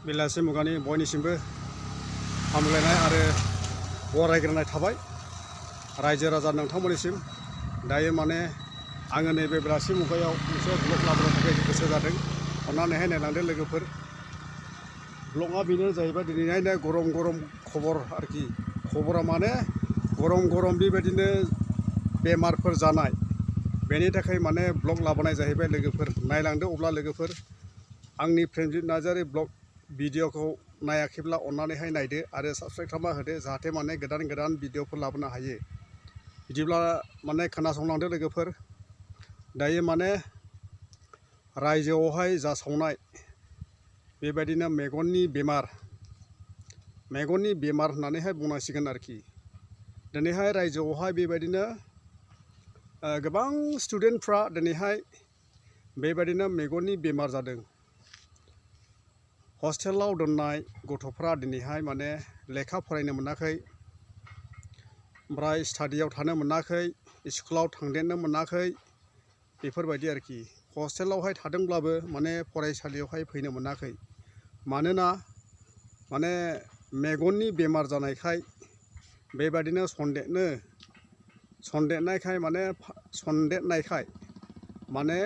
बेलासि मुगानि बयनिसिमबो हामलायनाय आरो बरायग्रोनाय थाबाय रायजो राजा नोंथांमोननिसिम। दायो माने आङो नैबे बेलासि मुगायाव मोनसे ब्लग लाबोनो थाखाय गोसो जादों। अन्नानैहाय नायलांदो लोगोफोर। ब्लगआ बेनो जाहैबाय दिनैहायनो गरम गरम खबर आरोखि। खबरा माने गरम गरम बेबायदिनो बेमारफोर जानाय, बेनि थाखाय माने ब्लग लाबोनाय जाहैबाय लोगोफोर। नायलांदो अब्ला लोगोफोर। आंनि प्रेमजित नार्जारि ब्लग भिडिअखौ नायाखैब्ला अन्नानैहाय नायदो आरो साबस्क्राइब खालामना होदो, जाहाथे माने गोदान गोदान भिडिअफोर लाबोनो हायो। बिदिब्ला माने खोनासंलांदो लोगोफोर। दायो माने रायजोआवहाय जासावनाय बेबायदिनो मेगननि बेमार होननानैहाय बुंनांसिगोन आरोखि। दिनैहाय रायजोआवहाय बेबायदिनो गोबां स्टुडेन्टफ्रा दिनैहाय बेबायदिनो मेगननि बेमार जादों। हस्टेलाव दोननाय गथ'फ्रा दिनैहाय माने लेखा फरायनो मोनाखै, ओमफ्राय स्टाडियाव थानो मोनाखै, स्कुलाव थांदेरनो मोनाखै, बेफोरबायदि आरोखि। हस्टेलावहाय थादोंब्लाबो माने फरायसालियावहाय फैनो मोनाखै। मानोना माने मेगननि बेमार जानायखाय बेबायदिनो सन्देरनायखाय माने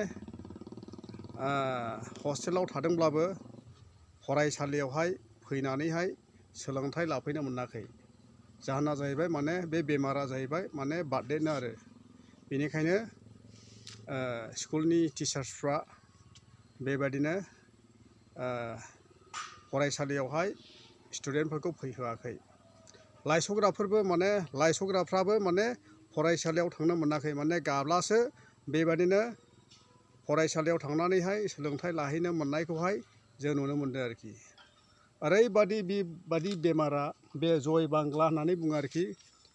हस्टेलाव थादोंब्लाबो फरायसालियावहाय फैनानैहाय सोलोंथाइ लाफैनो मोनाखै। जाहोना जाहैबाय माने बे बेमारा जाहैबाय माने बारदेरो आरो। बेनिखायनो स्कुलनि टिचार्सफ्रा बेबायदिनो फरायसालियावहाय स्टुडेन्टफोरखौ फैहोआखै। लायसग्राफ्राबो माने फरायसालियाव थांनो मोनाखै। माने गाब्लासो बेबायदिनो फरायसालियाव थांनानैहाय सोलोंथाइ लाहैनो मोननायखौहाय जों नुनो मोनदों आरोखि। ओरैबादि बेमारा बे जय बांला होननानै बुङो आरोखि।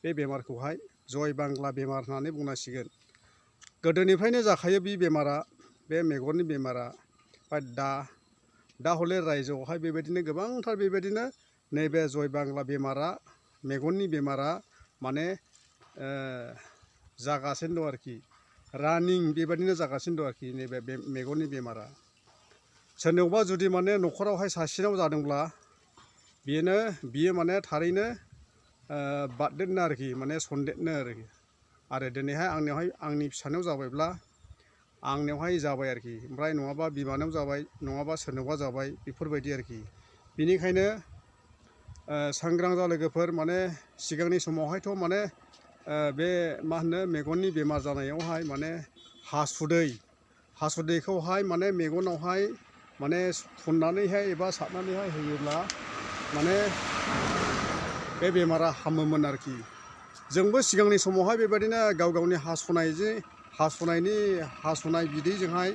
बे बेमारखौहाय जय बांला बेमार होननानै बुंनांसिगोन। गोदोनिफ्रायनो जाखायो बे बेमारा, बे मेगननि बेमारा। दा हले रायजोआवहाय बेबायदिनो गोबांथार बेबायदिनो नैबे जय बांला बेमारा, मेगननि बेमारा माने जागासिनो दं आरोखि। रानिं बेबायदिनो जागासिनो दं आरोखि नैबे मेगननि बेमारा। सोरनावबा जुदि माने न'खरावहाय सासेनाव जादोंब्ला बियो माने थारैनो बारदेरनो आरोखि, माने सन्देरनो आरोखि। आरो दिनैहाय आंनि फिसानाव जाबायब्ला आंनियावहाय जाबाय आरोखि। ओमफ्राय नङाबा बिमानाव जाबाय, नङाबा सोरनावबा जाबाय, बेफोरबायदि आरोखि। बेनिखायनो सांग्रां जा लोगोफोर। माने सिगांनि समावहायथ' माने बे मा होनो मेगननि बेमार जानायावहाय माने हासुदैखौहाय माने मेगनावहाय माने फुननानैहाय एबा सारनानैहाय होयोब्ला माने बे बेमारा हामोमोन आरोखि। जोंबो सिगांनि समावहाय बेबायदिनो गाव गावनि हासुनाय बिदैजोंहाय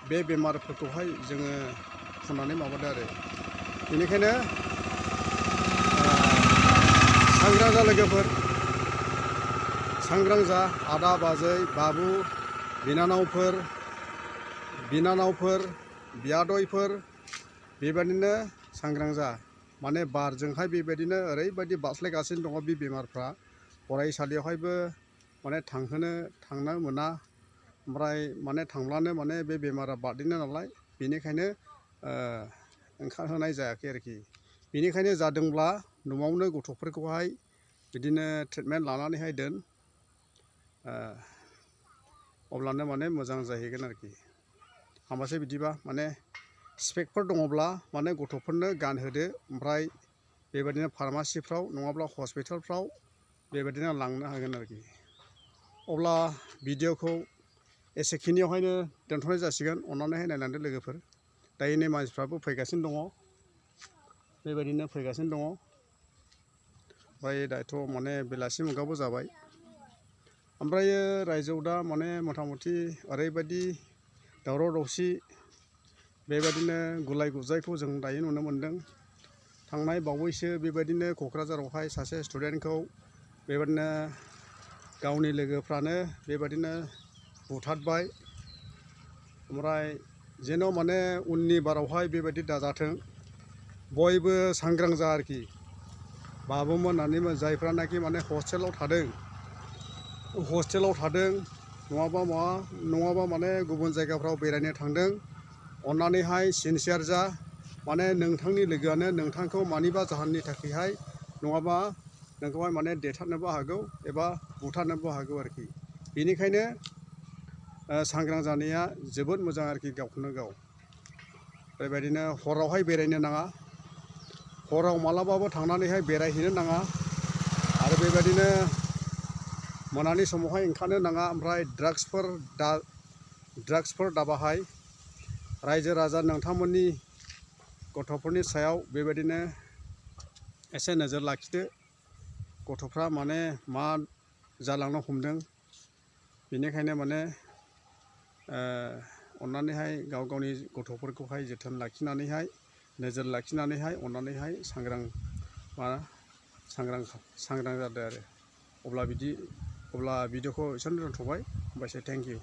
बे बेमारफोरखौहाय जोङो फुननानै माबादों आरो। बेनिखायनो सांग्रां जा लोगोफोर, सांग्रां जा आदा बाजै बाबु बिनानावफोर बियादैफोर, बेबायदिनो सांग्रां जा। माने बारजोंहाय बेबायदिनो ओरैबायदि बास्लायगासिनो दङ बे बेमारफ्रा। फरायसालियावहायबो माने थांनो मोना। ओमफ्राय माने थांब्लानो माने बे बेमारा बारदेरो नालाय, बेनिखायनो ओंखारहोनाय जायाखै आरोखि। बेनिखायनो जादोंब्ला न'आवनो गथ'फोरखौहाय बिदिनो ट्रिटमेन्ट लानानैहाय दोन, अब्लानो माने मोजां जाहैगोन आरोखि। हामबासो बिदिबा। माने स्पेक्टफोर दङब्ला माने गथ'फोरनो गानहोदो, ओमफ्राय बेबायदिनो फार्मासिफ्राव नङाब्ला हस्पिटालफ्राव बेबायदिनो लांनो हागोन आरोखि। अब्ला भिडिअखौ एसेखिनियावहायनो दोनथ'नाय जासिगोन। अन्नानैहाय नायलांदो लोगोफोर। दायो नै मानसिफ्राबो फैगासिनो दङ, बेबायदिनो फैगासिनो दङ। ओमफ्राय दाथ' माने बेलासि मुगाबो जाबाय। ओमफ्रायो रायजोआव दा माने मथा मथि ओरैबायदि दावराव दावसि बेबायदिनो गुलाय गुजायखौ जों दायो नुनो मोन्दों। थांनाय बावैसो बेबायदिनो क'क्राझारावहाय सासे स्टुडेन्टखौ बेबायदिनो गावनि लोगोफ्रानो बेबायदिनो बुथारबाय। ओमफ्राय जेन' माने उननि बारावहाय बेबायदि दाजाथों, बयबो सांग्रां जा आरोखि। बाबुमोनानो जायफ्रानाखि माने हस्टेलाव थादों नङाबा माने गुबुन जायगाफ्राव बेरायनो थांदों, अन्नानैहाय सिनसियार जा। माने नोंथांनि लोगोआनो नोंथांखौ मानिबा जाहोननि थाखायहाय नङाबा नोंखौहाय माने देथारनोबो हागौ एबा बुथारनोबो हागौ आरोखि। बेनिखायनो सांग्रां जानाया जोबोद मोजां आरोखि गावखौनो गाव। बेबायदिनो हरावहाय बेरायनो नाङा, हराव मालाबाबो थांनानैहाय बेरायहैनो नाङा, आरो बेबायदिनो मोनानि समावहाय ओंखारनो नाङा। ओमफ्राय ड्राग्सफोर दाबाहाय। रायजो राजा नोंथांमोननि गथ'फोरनि सायाव बेबायदिनो एसे नोजोर लाखिदो। गथ'फ्रा माने मा जालांनो हमदों, बेनिखायनो माने अननानैहाय गाव गावनि गथ'फोरखौहाय जोथोन लाखिनानैहाय नोजोर लाखिनानैहाय अननानैहाय सांग्रां जादो आरो। अब्ला भिडिअखौ एसेयावनो दोनथ'बाय। हामबायसै, थेंक इउ।